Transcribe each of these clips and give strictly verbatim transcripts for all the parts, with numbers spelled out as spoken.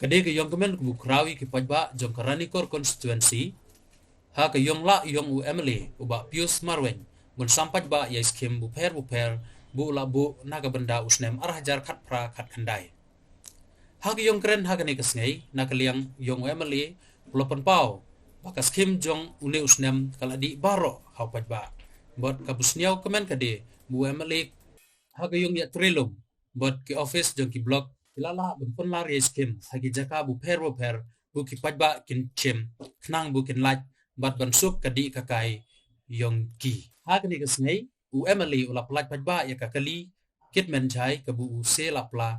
Ka dei ka ïong kmen kaba u khraw ïa ki paidbah jong ka Ranikor constituency ha ka ïong lah ïong u M L A u Bah Pius Marwein ban sam paidbah ïa ki skim bapher bapher ba u la buh na ka bynta u snem ar hajar khatphra khatkhyndai. Ha ka ïong kren ha kane ka sngi na ka liang ïong u M L A u la pynpaw ba ka skim jong une u snem ka la dih baroh ha u paidbah. Bad ka busniaw kmen ka dei ba u M L A ha ka ïong ïatrei lum bad ki office jong ki block ki la lah ban pynlar ïa ki skim ha ki jaka bapher bapher ba ki paidbah kin shim khnang ba kin lait bad ban suk ka dih ka kai ïong ki. Ha kane ka sngi u M L A u la pyllait paidbah ïa ka kali kit men jai kaba u se la pla.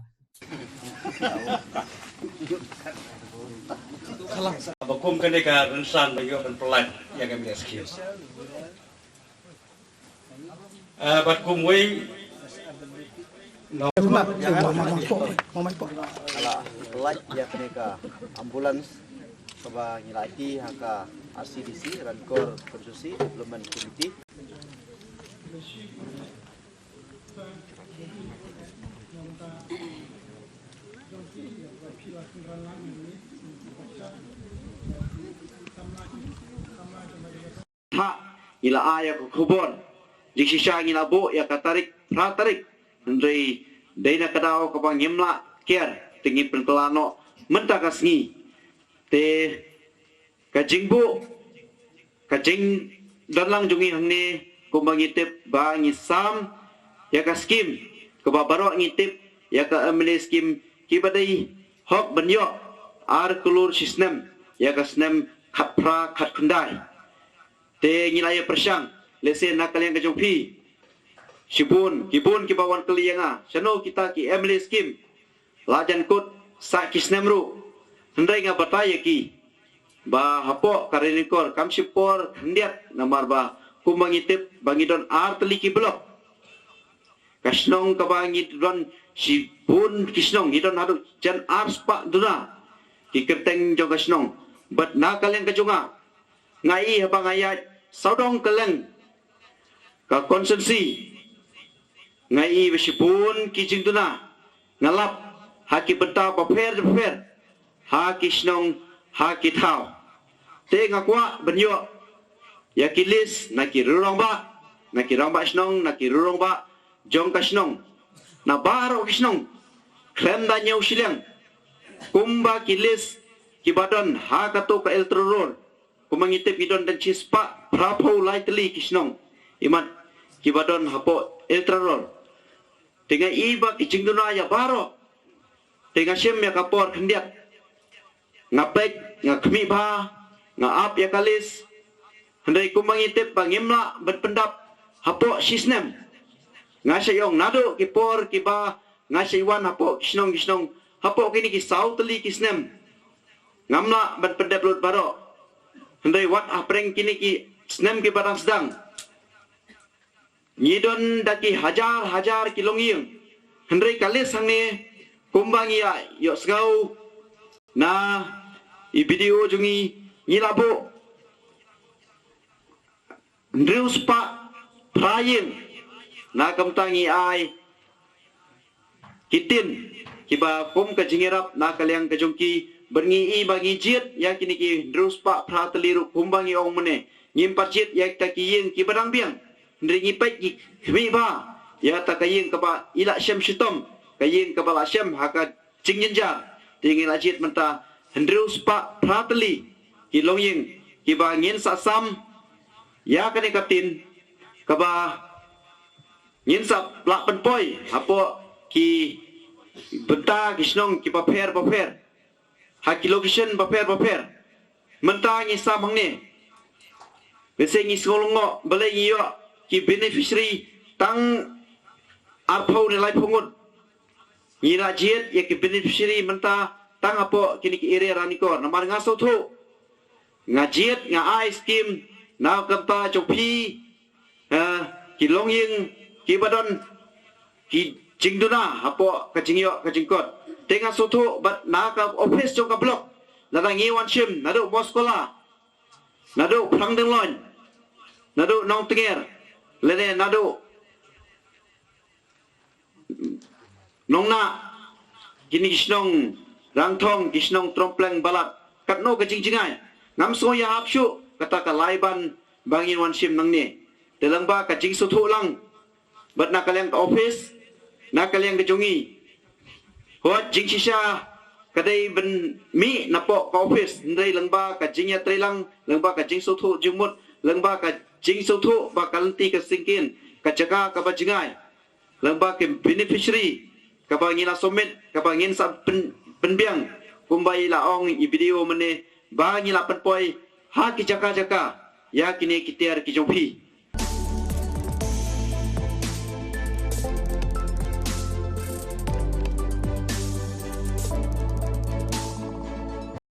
Ba kum kane ka rynsan ba ïoh ban pyllait ïa ka M L A skim. Ah, bad kumwei, no. Ka la pyllait ïa kane ka ambulance kaba ngi la aiti ha ka R C D C, Ranikor Constituency Development Committee. Ha, ngi la ai ïa ka khubor. Jingshisha ngi la buh ïa ka tarik, phra tarik. Hynrei dei na ka daw kaba ngim lah kiar, te ngin pynkylla noh mynta ka sngi. Te ka jingbuh, ka jingdonlang jong ngi hangne, kumba ngi tip ba ngi sam ïa ka skim kaba baroh ngi tip ïa ka M L A skim kiba dei hok ban ïoh ar klur shi snem ïa ka snem khatphra khatkhyndai. Te ngi la ïa pyrshang, lehse na ka liang ka jong phi, shibun, kibun kiba wan kylli ïa nga, shano kita ki M L A skim la jan kut sa ki snem ruh. Hynrei nga batai ïa ki ba hapoh ka Ranikor kam shipor khyndiat, namar ba kumba ngi tip ba ngi don ar tylli ki block. Ka shnong kaba ngi don shibun ki shnong, ngi don haduh jan ar spah duna ki kyrteng jong ka shnong. Bad na ka liang ka jong nga, nga i haba nga ïaid sawdong ka liang ka constituency, nga i ba shibun ki jingduna nga lap ha ki bynta bapher bapher, ha ki shnong, ha ki thaw. Te nga kwah ban ïoh ïa ki list na ki rangbah, na ki rangbah shnong, na ki rangbah jong ka shnong, na baroh ki shnong khlem da ñiew shiliang, kumba ki list kiba don ha kato ka electoral roll. Kumba ngi tip ngi don tang shispah phraphew lai tylli ki shnong, imat kiba don hapoh electoral roll. Te nga i ba ki jingduna ïa baroh. Te nga shim ïa ka por khyndiat, nga peit, nga khmih bha, nga ap ïa ka list. Hynrei kumba ngi tip ba ngim lah ban pyndap hapoh shi snem. Nga sa ïoh naduh ki por kiba nga sa wan hapoh ki shnong ki shnong, hapoh kine ki saw tylli ki snem, ngam lah ban pyndep lut baroh. Hynrei wat hapdeng kine ki snem kiba dang sdang, ngi don da ki hajar hajar ki longïing. Hynrei ka list hangne, kumba ngi ïa ïohsngew na i B D O jong ngi, ngi la buh hynriew spah phra ïing. Na ka bynta ngi ai ki tin kiba kum ka jingïarap na ka liang ka jong ki, bad ngi i ba ngi jied ïa kine ki hynriew spah phra tylli ruh, kumba ngi ong mynne, ngim pat jied ïa kita ki ïing kiba dang biang. Hynrei ngi peit, ngi khmih bha ïa kata ka ïing kaba i la shem shitom, ka ïing kaba la shem ha ka jingjynjar. Te ngi la jied mynta hynriew spah phra tylli ki longïing kiba ngin sa sam ïa kane ka tin, kaba ngin sa lah pynpoi hapoh ki bynta ki shnong kiba pher bapher, ha ki location bapher bapher. Mynta ngi sam hangne, lehse ngi sngew lyngngoh balei ngi ïoh ki beneficiary tang arphew ne laiphew ngut. Ngi la jied ïa ki beneficiary mynta tang hapoh kine ki area Ranikor, namar nga sngewthuh, nga jied, nga ai skim na ka bynta jong phi, eh, ki longïing kiba don ki jingduna hapoh ka jingïoh ka jingkot. Te nga sngewthuh bad na ka office jong ka block, lada ngi wan shim naduh Moskola, naduh Phrangdenglong, naduh Nongtnger, lane naduh Nongnah, kine ki shnong Rangthong, ki shnong Trompleng, Balat, katno ka jingjngai. Ngam sngew ïahap shuh kata ka laiban ba ngin wan shim nangne. Te lyngba ka jingsngewthuh lang bad na ka liang ka office, na ka liang ka jong ngi, hooid, jingshisha ka dei ban mih napoh ka office, hynrei lyngba ka jingïatreilang, lyngba ka jingsngewthuh jingmut, lyngba ka jingsngewthuh ba ka lynti ka syngkien, ka jaka kaba jngai, lyngba ki beneficiary kaba ngi la submit, kaba ngin sa pyn-, pynbiang, kumba i la ong i B D O mynne, ba ngi la pynpoi ha ki jaka jaka ïa kine ki tiar ki jong phi.